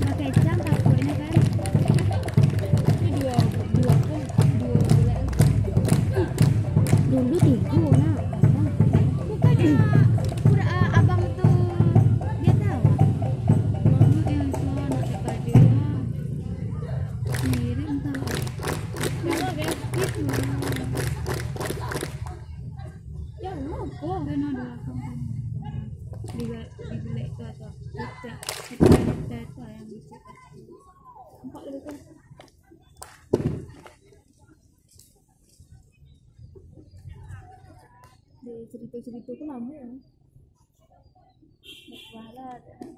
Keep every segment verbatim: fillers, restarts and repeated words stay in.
Bakecang takutnya kan. Ini dua, dua apa? Dua bulan. Dulu tigo, nak. Bukannya abang tu dia tahu? Mama yang suruh nak dekat dia. Mirip entah. Kalau dia itu. Ya Allah, kok. Kan ada orang di, di belakang tu atau kita, kita, kita tu yang bisa. Nampak dia tu. Di cerita-cerita tu lama ya.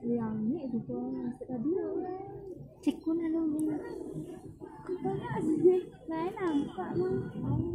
Yang ni juga masuk radio. Cikun lalu ni. Banyak sih. Lain nampak mah.